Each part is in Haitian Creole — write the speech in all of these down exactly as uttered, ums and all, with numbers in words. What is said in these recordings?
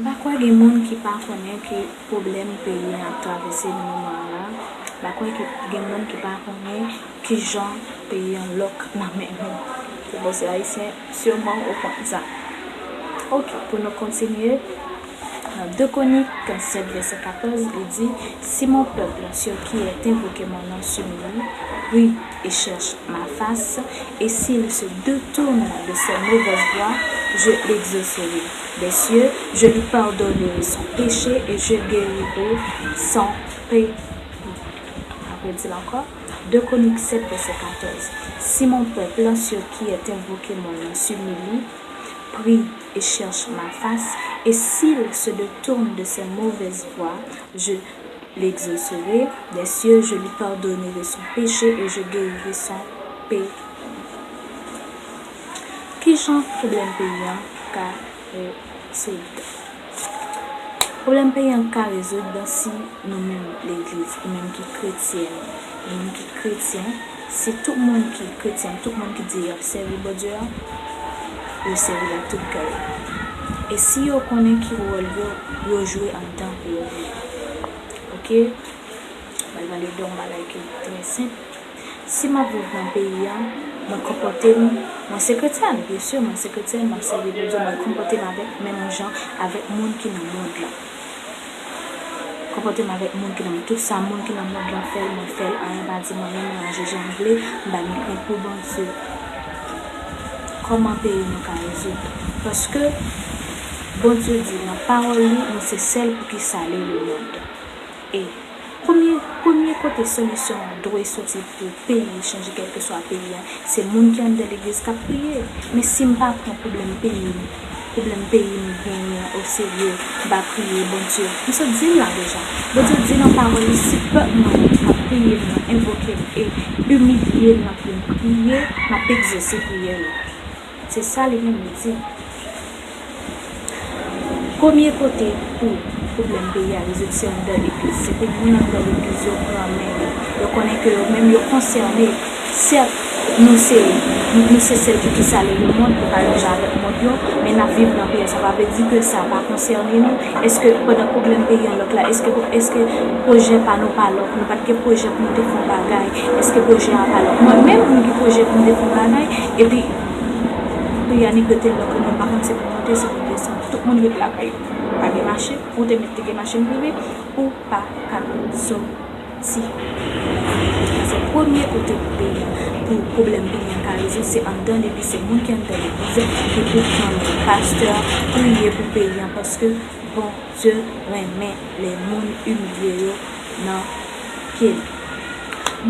M pa kwè gen moun ki pa konnen ki pwoblèm peyi an ap travèse nan moman an la. M pa kwè ki gen moun ki pa konnen ki jan peyi an lòk nan men nou. Se bon, se Ayisyen, siman ou konn sa. Ok, pou nou kontinye, nan de Konik sèt vèsè katòz, li di, Si mon peuple, sur qui est invoqué mon nom, s'humilie, prie et cherche ma face, et s'il se détourne de ses mauvaises voies, je l'exaucerai des cieux, je lui pardonnerai son péché et je guérirai son pays. Apre, di l ankò, de Konik sèt vèsè katòz. Si mon peuple, sur qui est invoqué mon nom, s'humilie, prie et cherche ma face, et s'il se détourne de ses mauvaises voies, je l'exaucerai des cieux, je lui pardonnerai son péché et je guérirai son pays. Ki jan pwoblèm peyi an ka rezoud? Pwoblèm peyi an ka rezoud si nou menm legliz, nou menm ki kretyen, nou menm ki kretyen, si tout moun ki kretyen, tout moun ki di y ap sèvi Bondye a, yo sèvi l ak tout kè yo. E si yo konnen ki wòl yo, yo jwe anndan peyi an. Ok? Mwen pale de yon bagay ki trè senp. Si m ap viv nan peyi an, mwen konpòte m, mwen se kretyèn, byen si, mwen se kretyèn, m ap sèvi Bondye, mwen konpòte m avèk menm jan avèk moun ki nan mond lan. Konpòte m avèk moun ki nan mond. Tout sa moun ki nan mond lan fè, mwen fè l, anyen pa di mwen, menm mwen aji jan m vle, m pa gen kont pou Bondye. Kòman peyi nou ka rezoud? Paske Bondye di nan pawòl li, nou se sèl pou ki sale lemonn. E premye, premye kote solisyon an dwe soti pou peyi chanje, kèlkeswa peyi an, se moun ki anndan legliz k ap priye. Men si m pa pran pwoblèm peyi m, pwoblèm peyi m genyen oserye, m pa priye Bondye. M sot di l la deja. Bondye di nan pawòl li, si pèp mwen k ap priye m nan envoke m e imilye l nan pri m, priye, m ap egzose priyè yo. Se sa li menm li di. Premye kote pou pwoblèm peyi a rezoud se anndan legliz. Se pou moun anndan legliz yo pran men yo. Yo konnen ke yo menm yo konsène. Sèt, nou se, nou, nou se sèl ki, ki sale lemonn, nou pa menm jan avèk mond yo, men n ap viv nan peyi a. Sa pa vle di ke sa pa konsène nou. Èske pandan pwoblèm peyi an lòk la, èske, èske pwojè pa nou pa lòk? Nou pa t gen pwojè pou nou te fè yon bagay. Èske pwojè a pa lòk? Mwen menm, m gen pwojè pou m te fè yon bagay, epi peyi a nèk rete lòk, nou pa konn se pou monte, se pou desann. Tout moun ret lakay yo. Pa gen mache, ou te mèt te gen machin prive, ou pa ka soti. Se premye kote pou peyi an, pou pwoblèm peyi an ka rezoud, se anndan legliz, se moun ki anndan legliz ki pou pran men pastè, priye pou peyi an, paske Bondye renmen lè moun imilye yo nan pye li.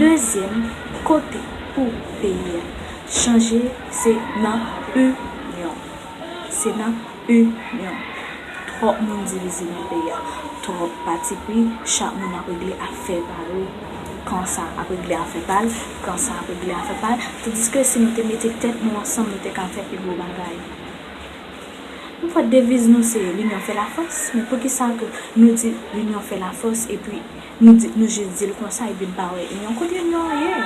Dezyèm kote pou peyi a chanje, se nan inyon. Se nan inyon. Twòp moun divize nan peyi a. Twòp pati pri, chak moun ap regle afè pa yo. Kan sa ap regle afè pa l, kan sa ap regle afè pa l. Tandiske si nou te mete tèt nou ansanm, nou te ka fè pi gwo bagay. Nou fè deviz nou se l'union fait la force, men poukisa ke nou di l'union fait la force epi nou di, nou jis di l konsa epi n pa wè inyon? Kote inyon an ye?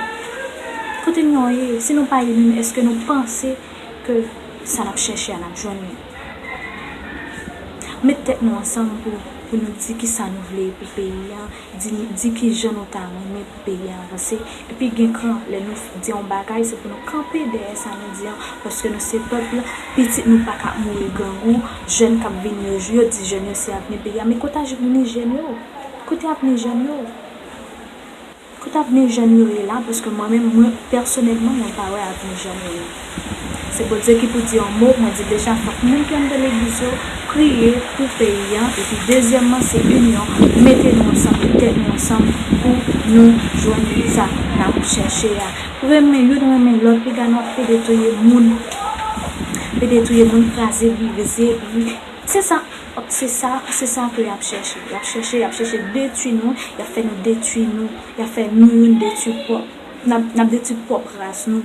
Kote inyon an ye? Si nou pa ini, èske nou panse ke sa n ap chèche a, n ap jwenn li? Met tèt nou ansanm pou, pou nou di kisa nou vle pou peyi an, di, di kijan nou ta renmen pou peyi an avanse. Epi gen kran, lè nou di yon bagay, se pou nou kanpe dèyè sa nou di an, paske nou se pèp la, pitit nou pa ka ap mouri grangou, jèn k ap vini yo, yo di jèn yo se avni peyi a, men kote avni jèn yo? Kote avni jèn yo? Kote avni jèn yo ye la? Paske mwen menm, mwen, pèsonèlman, mwen pa wè avni jèn yo la. Se Bondye ki pou di yon mo, mwen di deja, fòk moun ki anndan legliz yo priye pou peyi an, epi dezyèmman, se inyon, mete nou ansanm, met tèt nou ansanm pou nou jwenn sa n ap chèche a. Renmen youn, renmen lòt, piga nou ap pede touye moun, pede touye moun, kraze, brize, bri-, se sa, se sa, se sa ke y ap chèche. Y ap chèche, y ap chèche detwi nou, y ap fè nou detwi nou, y ap fè nou youn detwi pwòp, n ap, n ap detwi pwòp ras nou.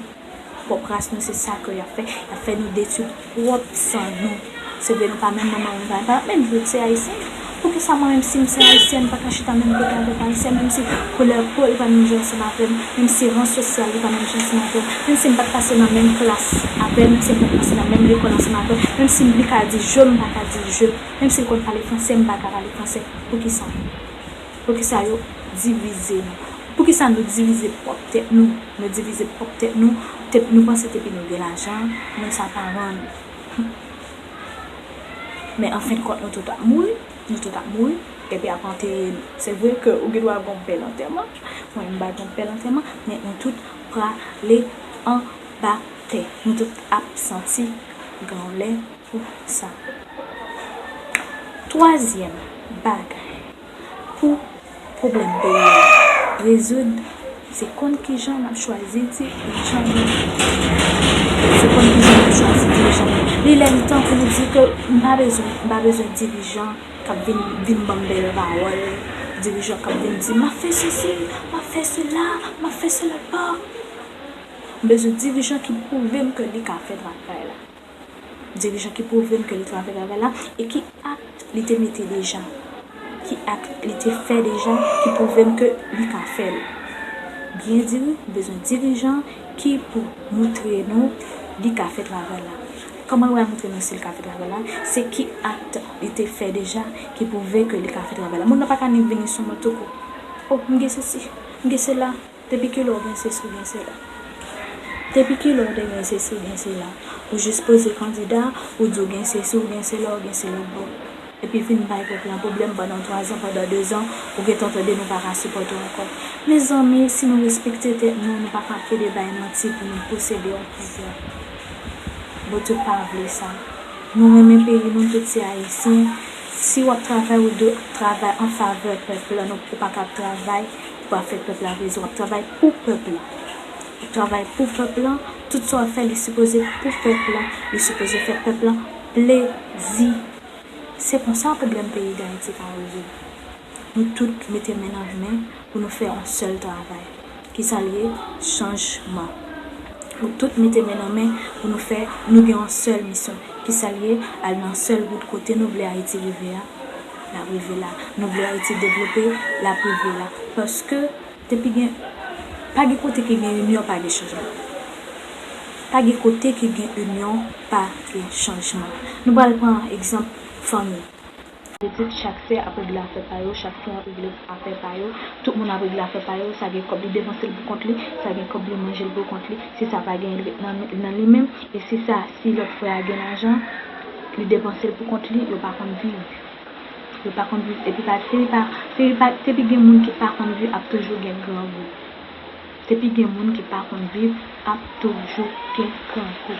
Pwòp ras nou, se sa ke y ap fè. Y ap fè nou detwi pwòp san nou. Se vre nou pa menm manman, nou pa, pa menm vre, se Ayisyen. Poukisa mwen menm si m se Ayisyen, m pa ka chita menm kote avèk Ayisyen, menm si koulè po li pa menm jan ansanm avè m, menm si ran sosyal li pa menm jan ansanm avè m, menm si m pa t pase nan menm klas avè l, menm si m pa t pase nan menm lekòl ansanm avè l, menm si li ka di je, m pa ka di je, menm si l konn pale fransè, m pa ka pale fransè. Poukisa? Poukisa yo divize nou? Poukisa nou divize pwòp tèt nou? Nou divize pwob tèt nou, tèt nou panse depi nou gen lajan, men sa pa rann. Men anfendkont nou tout ap mouri, nou tout ap mouri, epi ap antere nou. Se vre ke ou gen dwa gen yon bèl antèman, mwen m pa gen yon bèl antèman, men nou tout prale anba tè. Nou tout ap santi granlè pou sa. Twazyèm bagay, pou pwoblèm peyi a rezoud, se konn kijan n ap chwazi dirijan nou. Se konn kijan n ap chwazi dirijan nou. Li lè li tan pou nou di ke m pa bezwen, m pa bezwen dirijan k ap vin, vin ban m bèl pawòl, dirijan k ap vin di, "M ap fè sesi, m ap fè sela, m ap fè sela." Pa. M bezwen dirijan ki pwouve m ke li ka fè travay la. Dirijan ki pwouve m ke li ka fè travay la e ki ak li te mete deja, ki ak li te fè deja ki pwouve m ke li ka fè l. Byen diri, m bezwen dirijan ki pou moutre nou li ka fè travay la. Kòman l pral moutre nou si l ka fè travay la? Se ki ak li te fè deja ki pwouve ke li ka fè travay la. Moun nan pa ka ni vini sou mwen toukou. Oh, m gen sesi, m gen sela. Depi kilè w gen sesi, w gen sela? Depi kilè w te gen sesi, w gen sela? Ou jis poze kandida, ou di w gen sesi, w gen sela, w gen sela, bon. Epi vin bay pèp la pwoblèm pandan twazan, pandan dezan, ou gentan tande nou pa ka sipòte w ankò. Mezanmi, si nou respekte tèt nou, nou pa ka plede bay manti pou nou posede yon pouvwa. Bondye pa vle sa. Nou renmen peyi nou, tout se Ayisyen. Si w ap travay, ou dwe travay an favè pèp la, non, ou pa ka ap travay pou pa fè pèp la plezi, w ap travay pou pèp la. W ap travay pou pèp la, tout sa w ap fè, li sipoze pou pèp la, li sipoze fè pèp la plezi. Se konsa pwoblèm peyi Dayiti ka rezoud. Nou tout mete men nan men pou nou fè yon sèl travay, ki sa l ye? Chanjman. Nou tout mete men nan men pou nou fè, nou gen yon sèl misyon, ki sa l ye? Al nan sèl wout kote nou vle Ayiti rive a, l ap rive la. Nou vle Ayiti devlope, l ap rive la. Paske depi gen, pa gen kote ki gen inyon, pa gen chanjman. Pa gen kote ki gen inyon, pa gen chanjman. Nou pral pran egzanp fanmi. Vle di chak sè ap regle afè pa yo, chak frè ap regle afè pa yo, tout moun ap regle afè pa yo, sa gen kòb li depanse l pou kont li, sa gen kòb li manje l pou kont li, si sa pa gen, li ret nan, nan li menm, e si sa, si lòt frè a gen lajan, li depanse l pou kont li, yo pa konn viv. Yo pa konn viv, epi pa, se pa, se pa, depi gen moun ki pa konn viv ap toujou gen grangou. Depi gen moun ki pa konn viv, ap toujou gen grangou.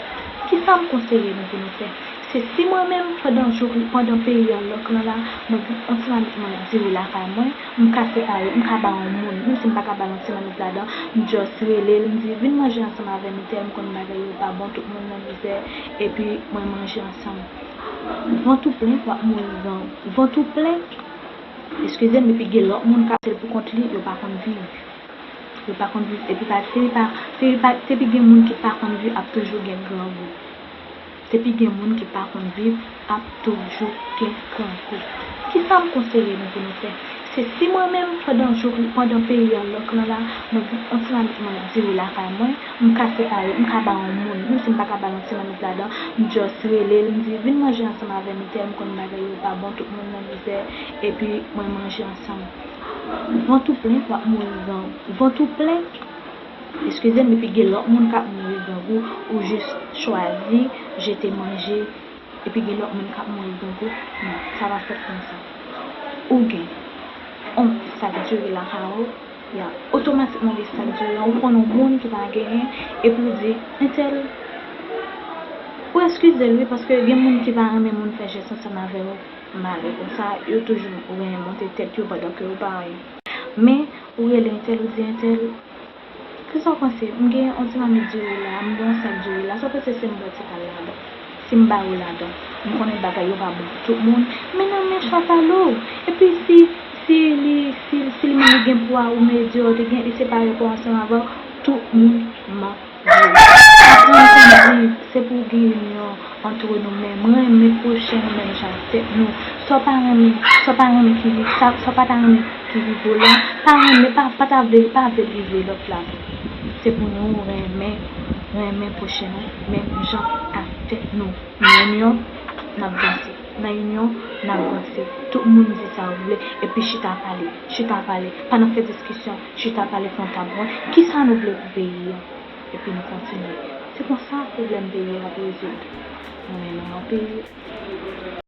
Kisa m konseye nou pou nou fè? Se si mwen menm, pandan jou, pandan peyi an lòk lan la, mwen gen yon ti mamit mwen diri lakay mwen, m ka separe, m ka ba yon moun, menm si m pa ka ba l yon ti mamit ladan, m just rele l, m di, "Vin manje ansanm avè m, entèl, m konn bagay yo pa bon, tout moun nan mizè, epi mwen manje ansanm." Vant ou plen, w ap mouri grangou. Vant ou plen, eskize m, epi gen lòt moun k ap sèl pou kont li, yo pa konn viv. Yo pa konn viv, epi pa, se pa, se pa, depi gen moun ki pa konn viv, ap toujou gen grangou. Depi gen moun ki pa konn viv, ap toujou gen grangou. Kisa m konseye nou pou nou fè? Se si mwen menm, pandan jou, pandan peyi an lòk lan la, mwen gen yon ti mamit mwen diri lakay mwen, m ka separe, m ka ba yon moun, menm si m pa ka ba l yon ti mamit ladan, m just rele l, m di, "Vin manje ansanm avè m, entèl, m konn bagay yo pa bon, tout moun nan mizè, epi mwen manje ansanm." Vant ou plen, w ap mouri grangou. Vant ou plen, eskize m, epi gen lòt moun k ap mouri grangou, ou jis chwazi jete manje, epi gen lòt moun k ap mouri grangou. Non, sa pa fèt konsa. Ou gen yon sak diri lakay ou, ya, otomatikman gen sak diri an, ou konn yon moun ki pa genyen, epi ou di, "Entèl, ou eskize l wi, paske gen moun ki pa renmen moun fè jès ansanm avè yo." Malè konsa, yo toujou renmen monte tèt yo pandan ke yo pa anyen. Men, ou rele entèl, ou di entèl, "Kisa w panse? M gen yon ti mamit diri la, m gen yon sak diri la. Sa w panse si m bwè ti kal ladan? Si m ba ou ladan? M konnen bagay yo pa bon pou tout moun, men nan men chapalo. Epi si, si li, si, si li menm li gen pwa ou mete deyò, te gen, li separe kò ansanm avè w, tout moun manje." Aprann konn viv, se pou gen inyon antre nou, men mwen renmen pwochen nou menm jan ak tèt nou. Sa w pa renmen, sa w pa renmen ki, sa, sa w pa ta renmen ki rive w la, pa renmen, pa, pa ta vle, pa vle l rive lòt la tou. Se pou nou renmen, renmen pwochen nou, menm jan ak tèt nou. Nan inyon, n ap vanse. Nan inyon, n ap vanse. Tout moun di sa yo vle, epi chita pale, chita pale. Pa nan fè diskisyon, chita pale fè yon tab wont. Kisa nou vle pou peyi a? Epi nou kontinye. Se konsa pwoblèm peyi a ap rezoud. Mwen renmen anpil.